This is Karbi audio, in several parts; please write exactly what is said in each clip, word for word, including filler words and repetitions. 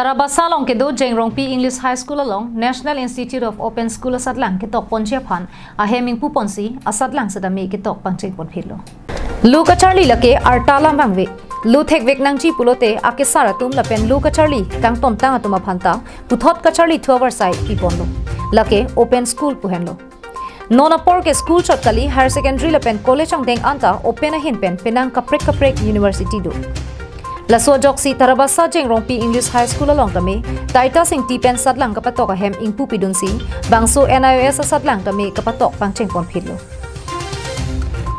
Tarabasa along kedo Jengrongpi English High School along National Institute of Open School asatlang ketok ponji aphan ahem ingpu ponsi asatlang setame ketok pangcheng ponphitlo. Lo kacharli lake arta alam vangve. Lo thekvek nangji pulote akesar atum lapen lo kacharli kangtontang atum aphanta puthot kacharli thu avarsai piponlo. Lake open school pu henlo. Non apor ke school chot kali, higher secondary lapen college angdeng anta open ahin pen penang kaprek kaprek university do. Laso ajoksi Tarabasa Jengrongpi English High School along tame Titus Ingti pen satlang kapatok ahem ingpu pidunsi bangso N I O S asatlang tame kapatok pangcheng ponphitlo.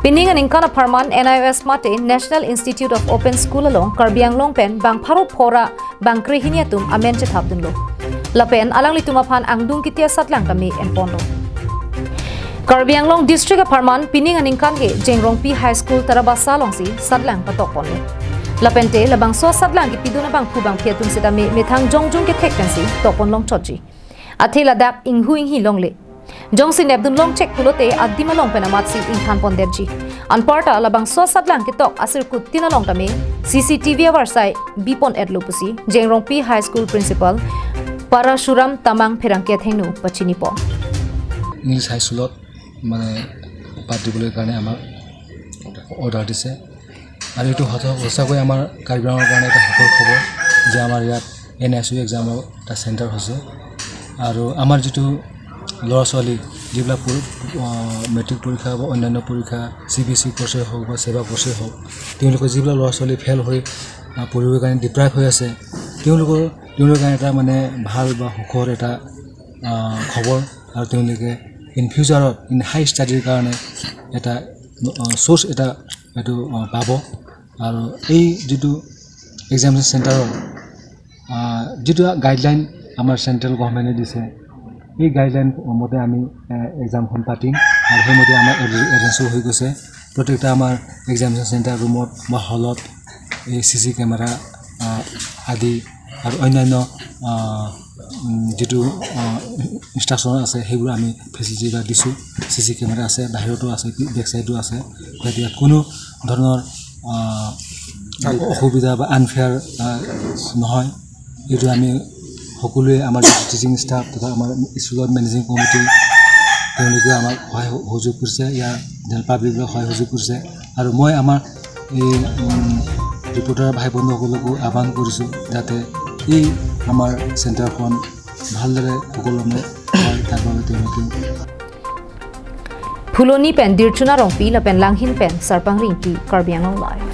Pining aningkan apharman N I O S mate National Institute of Open School along Karbi Anglong pen bang pharo phora bang krehini atum amen chethapdunlo. Lapen alanglitum aphan angdung kiti asatlang tame enponlo. Karbi Anglong District apharman pining aningkan ke Jengrongpi High School Tarabasa alongsi satlang patok ponlo. Lapente labangso satlang kepidun abangphu bangphi atum setame methang jongjung kethek pensi tokpon longchotji. Athe ladak inghu inghi longle. Jongsi nepdun longchek pulote adim along pen amatsi ingthan pondetji. Anparta labangso satlang ketok asirkut tin along tame C C T V avarsai bipon etlo pusi Jengrongpi High School Principal Parashuram Tamang Pherangke athengno pachinipo. English high স্কুলত মানে পাঠ দিবলৈ কাৰণে আমাক অৰ্ডাৰ দিছে। আৰু এইটো সঁচা সঁচাকৈ আমাৰ কাৰ্বি আংলঙৰ কাৰণে এটা সুখৰ খবৰ যে আমাৰ ইয়াত এন আই চি এক্সামৰ এটা চেণ্টাৰ হৈছে। আৰু আমাৰ যিটো ল'ৰা ছোৱালী যিবিলাক পৰি- আহ, মেট্ৰিক পৰীক্ষা বা অন্যান্য পৰীক্ষা চি বি এছ ই কৰ্চেই হওক বা ছেবা কৰ্চেই হওক, তেওঁলোকৰ যিবিলাক ল'ৰা ছোৱালী ফেইল হৈ আহ, পঢ়িবৰ কাৰণে ডিপ্ৰাইভ হৈ আছে, তেওঁলোকৰ তেওঁলোকৰ কাৰণে এটা মানে ভাল বা সুখৰ এটা আহ, খবৰ। আৰু তেওঁলোকে ইন ফিউচাৰত ইন হাই ষ্টাডিৰ কাৰণে এটা চ'ৰ্চ এটা এইটো আহ, পাব। আৰু এই যিটো এক্সামিনেশ্যন চেণ্টাৰৰ আহ, যিটো গাইডলাইন আমাৰ চেণ্ট্ৰেল গভৰ্ণমেণ্টে দিছে, এই গাইডলাইন মতে আমি আহ, এক্সামখন পাতিম। আৰু সেইমতে আমাৰ এৰে- এৰেঞ্জো হৈ গৈছে। প্ৰত্যেকটা আমাৰ এক্সামিনেশ্যন চেণ্টাৰ ৰুমত বা হলত এই চি চি কেমেৰা আহ, আদি আৰু অন্যান্য আহ, উম, যিটো ইনষ্ট্ৰাকশ্যন আছে, সেইবোৰ আমি ফেচিলিটি এটা দিছোঁ। চি চি কেমেৰা আছে, বাহিৰতো আছে, বেক চাইডো আছে, যাতে ইয়াত কোনো ধৰণৰ আহ, অসুবিধা বা আনফেয়াৰ আহ, নহয়। এইটো আমি সকলোৱে, আমাৰ টিচিং ষ্টাফ তথা আমাৰ স্কুলৰ মেনেজিং কমিটি, তেওঁলোকে আমাক সহায় সহযোগ কৰিছে, ইয়াৰ জেনেৰেল পাব্লিকক সহায় সহযোগ কৰিছে। আৰু মই আমাৰ এই উম, ৰিপৰ্টাৰ ভাই বন্ধুসকলকো আহ্বান কৰিছোঁ যাতে এই আমাৰ চেণ্টাৰখন ভালদৰে সুকলমে হয়, তাৰ বাবে তেওঁলোকে Phuloni pen Dirchuna Rongpi lapen Langhin pen Sarpang Ringki, Karbi Anglong Live.